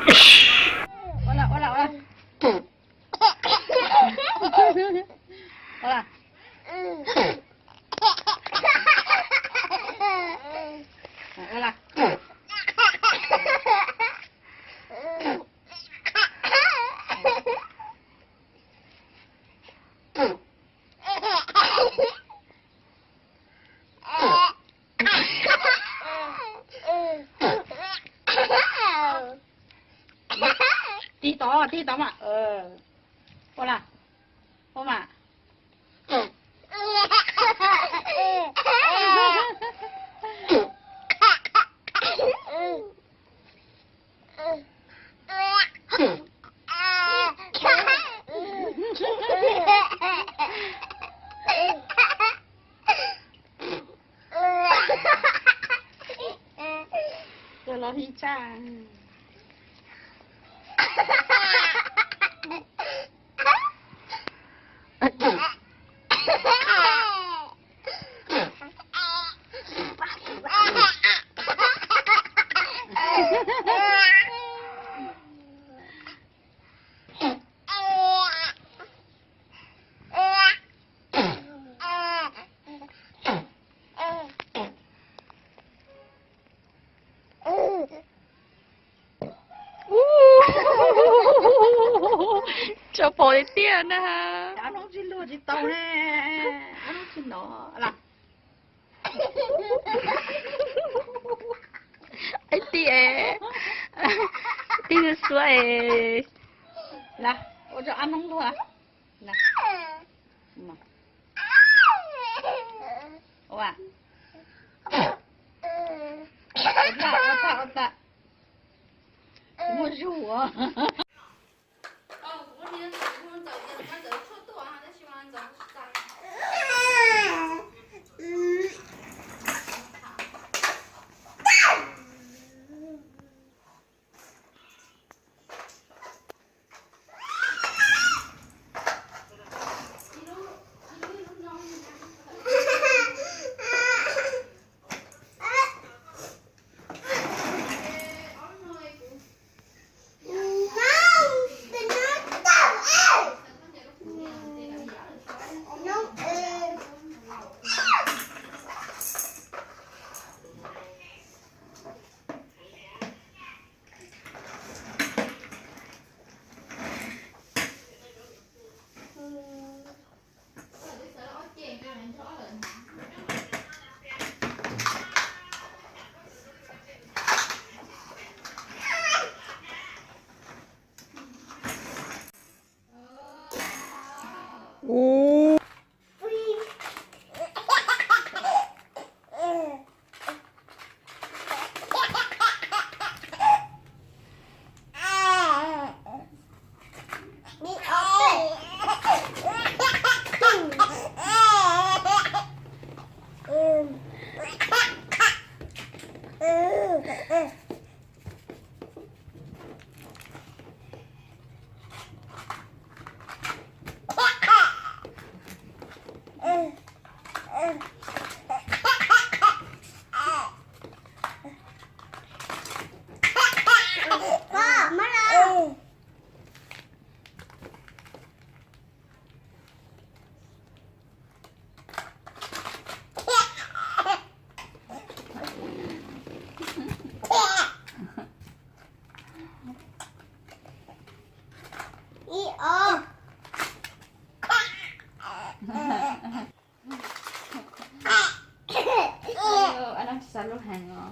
Ua la, ua la, ua la. Ua la. Ua la. Tig tod, tig tod mas. Ua la, ua mas. Cov los hib tshaj. Tso pom tiag tiag na. Ob hnub tsis luag tsis tau ne. Ob hnub tsis nov. Ib tij es, tij xuab es. Ua rau ob hnub luag. Ua, ua tag, ua tag, ua tag. Muaj zug os. Ab, no tsis xav lub heev os.